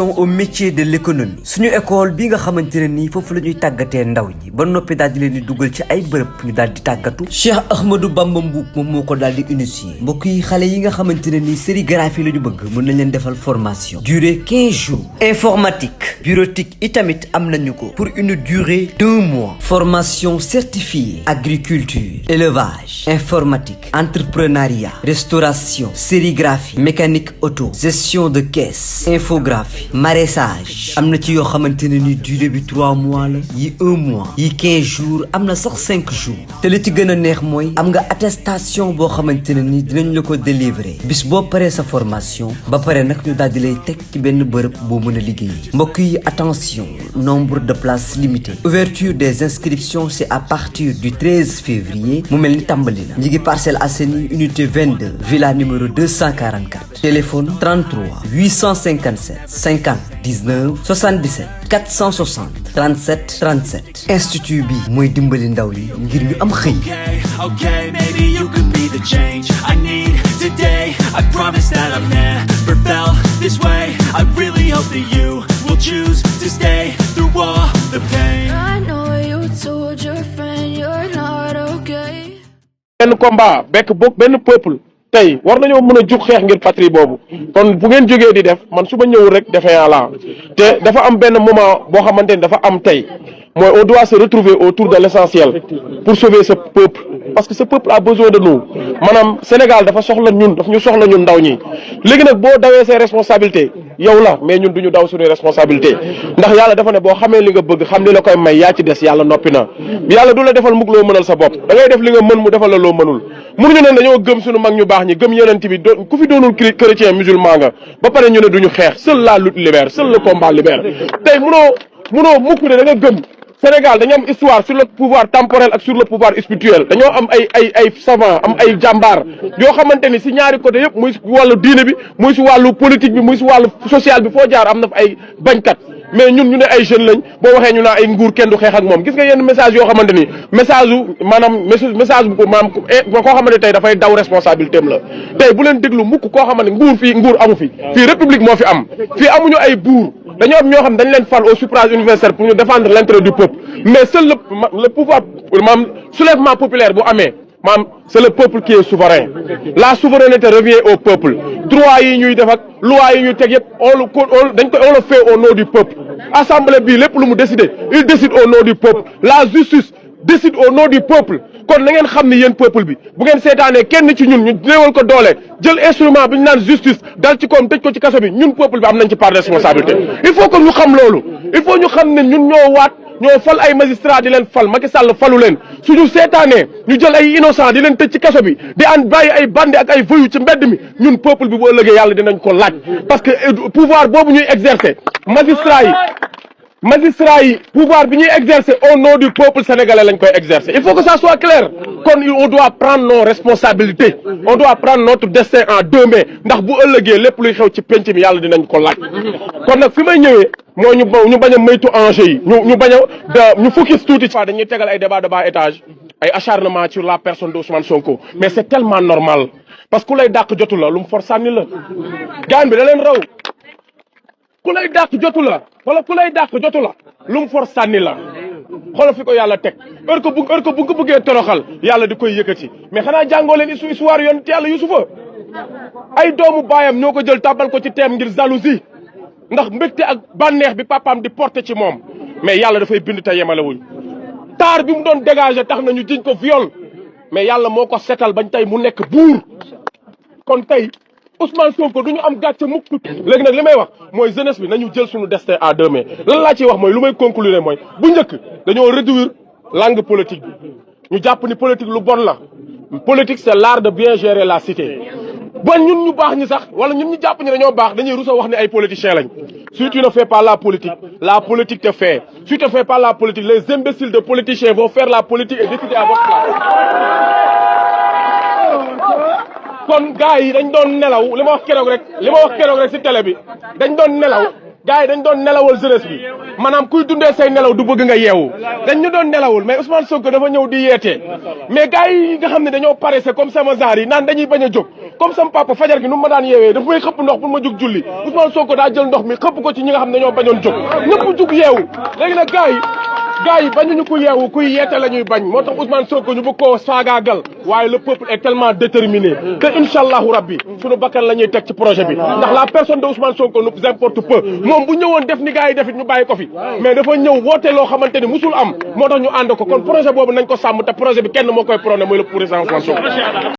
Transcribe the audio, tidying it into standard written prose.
au métier de l'économie suñu école bi nga xamante ne nii foofu la ñuy tàggatee ndaw ñi ba noppi daal di leen di dugal ci ay bërëb ñu daal di tàggatu Cheikh Ahmadou Bamba Mboup moom moo ko daal di initier mbokk yi xale yi nga xamante ne nii sérigraphie la ñu bëgg mën nañ leen defal formation durée 15 jours informatique bureautique itamit am nañu ko pour une durée d'1 mois formation certifiée agriculture élevage informatique entrepreneuriat restauration sérigraphie mécanique auto gestion de caisse infographie maraîchage am na ci yoo xamante ne ni durée bi 3 mois la yi 1 mois yi 15 jours am na sax 5 jours te li ci gën a neex mooy am nga attestation boo xamante ne ni dinañ la ko délivrer bis boo paree sa formation ba pare nag ñu daal di lay teg ci benn bërëb boo mën a liggéey mbokk yi attention nombre de places limitées ouverture des inscriptions c'est à partir du 13 février mu mel ni tàmbali na ñi ngi Parcelles Assainies unité 22 villa numéro 244 téléphone 33 857 50 19 77 460 37 37 institut bi mooy dimbali ndaw yi ngir ñu am xëy. Okay, maybe you could be the change I need today. I promise that I've never felt this way. I really hope that you will choose to stay through all the pain. I know you told your friend you're not okay. benn combat benn peuple tey war nañoo mën a jug xeex ngir patrie boobu kon bu ngeen jógee di def man su ma ñëwul rek defee la te dafa am benn moment boo xamante ni dafa am tey mooy on doit se retrouver autour de l'essentiel pour sauver ce peuple parce que ce peuple a besoin de nous maanaam Sénégal dafa soxla ñun daf ñu soxla ñun ndaw ñi léegi nag boo dawee ses responsabilités yow la mais ñun duñu daw suñuy responsabilité ndax yàlla dafa ne boo xamee li nga bëgg xam li la koy may yaa ci des yàlla noppi na yàlla du la defal mukk loo mënal sa bopp da ngay def li nga mën mu defal la loo mënul mënuñu ne dañoo gëm suñu mag ñu baax ñi gëm yeneen bi ku fi doonul chrétien musulman nga ba pare ñu ne duñu xeex seule la lutte libère seul le combat libère tey munoo mukk ne da nga gëm Sénégal dañu am histoire sur le pouvoir temporel ak sur le pouvoir spirituel dañoo am ay savant am ay jàmbaar yoo xamante ni si ñaari côté yëpp muy si wàllu diine bi muy si wàllu politique bi muy si wàllu social bi foo jaar am na fa ay bañkat mais ñun ñu ne ay jeunes lañ boo waxee ñu naa ay nguur kenn du xeex ak moom gis nga yenn message yoo xamante ni message bu ko maanaam koo xamante tey dafay daw responsabilité am la tey bu leen déglu mukk koo xamante nguur amu fi fii république moo fi am fii amuñu ay buur dañoo am ñoo xam dañ leen fal au suffrage universel pour ñu défendre l'intérêt du peuple mais seul le pouvoir maanaam soulèvement populaire bu amee maanaam c'est le peuple qui est souverain la souveraineté revient au peuple droit yi ñuy def ak loi yi ñuy teg yëpp on le fait au nom du peuple assemblée bii lépp lu mu décider il décide au nom du peuple la justice décide au nom du peuple kon na ngeen xam ni yéen peuple bi bu ngeen seetaanee kenn ci ñun ñu néewal ko doole jël instrument bi ñu naan justice dal ci koom tëj ko ci kaso bi ñun peuple bi am nañ ci part de responsabilité il faut que ñu xam loolu il faut ñu xam ne ñun ñoo fal ay magistrat di leen fal Macky Sall falu leen suñu seetaanee ñu jël ay innocent di leen tëj ci kaso bi di bàyyi ay bandi ak ay voyou ci mbedd mi ñun peuple bi bu ëllëgee yàlla dinañ ko laaj parce que pouvoir boobu ñuy exercer magistrat yi pouvoir bi ñuy exercer au nom du peuple sénégalais lañ koy exercer il faut que ça soit clair kon on doit prendre nos responsabilités on doit prendre notre destin en 2 mains ndax bu ëllëgee lépp luy xew ci penc mi yàlla dinañ ko laaj kon nag fi may ñëwee mooy ñu bañ a moytu enjeu yi ñu bañ a ñu focus tuuti fa dañuy tegal ay débat de bas étage ay acharnement sur la personne de Ousmane Sonko mais c'est tellement normal parce que ku lay dàq jotu la lu mu for sànni la gaan bi da leen raw ku lay dàq jotu la wala ku lay dàq jotu la lu mu for sànni la xoolal fi ko yàlla teg heure que bu ko bëggee toroxal yàlla di koy yëkkati mais xanaa jàngoo leen histoire yoon te yàlla Yusufa ay doomu baayam ñoo ko jël tàbbal ko ci teem ngir jalousie ndax mbégte ak bànneex bi papaam di porter ci moom mais yàlla dafay bind te yemalewuñ taar bi mu doon dégager tax nañu jiñ ko viol mais yàlla moo ko setal bañ tey mu nekk buur kon tey Ousmane Sonko du ñu am gàcce mukk léegi nag li may wax mooy jeunesse bi nañu jël suñu destin à 2 mains lan laa ciy wax mooy lu may conclure mooy bu njëkk dañoo réduire langue politique bi ñu jàpp ni politique lu bon la politique c'est l'art de bien gérer la cité ba ñun ñu baax ñi sax wala ñun ñu jàpp ñi dañoo baax dañuy rusa wax ni ay politiciens lañ si tu ne fais pas la politique te fait si tu ne fais pas la politique les imbéciles de politiciens vont faire la politique et décider à votre place kon gars yi dañ doon nelaw li ma wax keroog rek ci télé bi dañ doon nelaw gars yi dañ doon nelawal jeunesse bi maanaam kuy dundee say nelaw du bëgg nga yeewu dañ ñu doon nelawul mais Ousmane Sonko dafa ñëw di yeetee mais gars yi nga xam ne dañoo paressé comme sama genre yi naan dañuy bañ a jóg comme sama papa fajar gi nu ma daan yeewee dafa may xëpp ndox pour ma jóg julli Ousmane Sonko daa jël ndox mi xëpp ko ci ñi nga xam ne dañoo bañoon jóg ñëpp jóg yeewu léegi nag gars yi bañuñu ko yeewu kuy yeete la ñuy bañ moo tax Ousmane Sonko ñu bëgg koo faagaagal waaye le peuple est tellement déterminé que incha allahu rabbi suñu bakkan la ñuy teg ci projet bi ndax la personne de Ousmane Sonko nous importe peu moom bu ñëwoon def ni gars yi defit ñu bàyyi ko fi mais dafa ñëw woote loo xamante ni musul am moo tax ñu ànd ko kon projet boobu nañ ko sàmm te projet bi kenn moo koy prôné mooy le président Ousmane Sonko